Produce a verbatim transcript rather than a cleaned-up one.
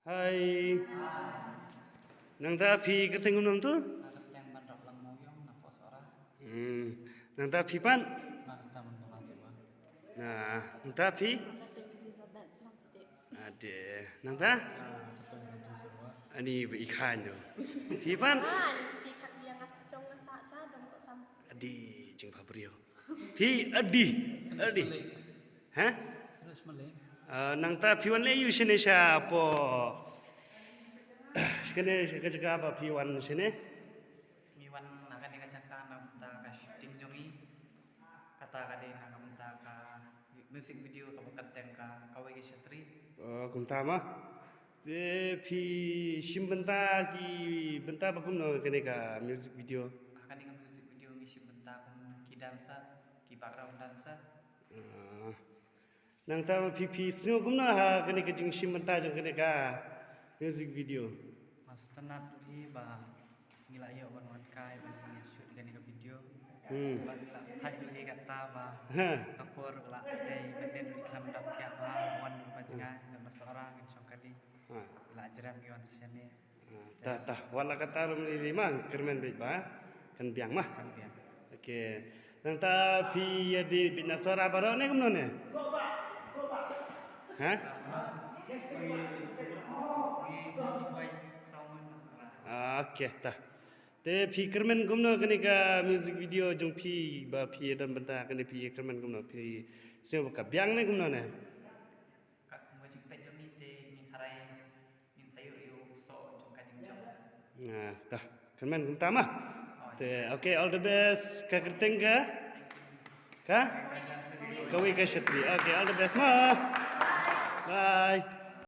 Hai. Nangta phi kyrteng kumno tu? Nga kyrteng Ban Rap Lang Mawiong na Pohsora. Hmm. Nangta phi pat? Nga kyrteng Ban Rap Lang Jiwa. Nah, nangta phi? Kyrteng Elizabeth Langstieh. Ade. Nangta? Ani ba i khan tu. Phi pat? Ah, ni si kat yang ngas shong ngas sa sha dam ko sam. Adi jingpha briew. Phi adi. Adi. Ha? Srus Malay. Ah, nangta phi wan leh ïa u shane sha poh. Shane sha ka jaka ba phi wan shane. Ngi wan na kane ka jaka na ka bynta ka shooting jong ngi. Kata ka dei na ka bynta ka music video kaba kyrteng ka Kawei ka Shatri. Oh, kumta ma. Te phi shim bynta ki bynta ba kumno kane ka music video? Ha kane ka music video ngi shim bynta kum ki dancer, ki background dancer. Ah. Nangta ma phi phi sngew kumno ha kane ka jingshim bynta jong kane ka music video? Nga sngewtynnat ruh hi ba ngi la ïoh ban wan kai ban sngewshoot kane ka video. Hmm. Ba ngi la sngewtynnat ruh hi kata ba Ha. ka por ruh la dei ban den ruh khlem dap thiah ba wan ruh ba jngai dan ba sora ngin shong kali. Ha. Ngi la jrem ngi wan shane. Ha. Tah tah wat la kata ruh mli lima kyrmen beit ba. Kan biang ma. Kan biang. Okay. Nangta phi ïa dei beit na sora baroh ne kumno ne? Ha? Okay, tah. Te phi kyrmen kumno kane ka music video jong phi ba phi ïa don bynta kane phi ïa kyrmen kumno phi sngewbha ka biang ne kumno ne? Kat kumba jingpeit jong ngi te ngin tharai ngin sa ïoh ïa u soh jong ka jingjop. Nga tah kyrmen kumta ma. Te okay, all the best. Ka kyrteng ka? Ka? Kawei ka Shatri. Okay, all the best ma. Bye.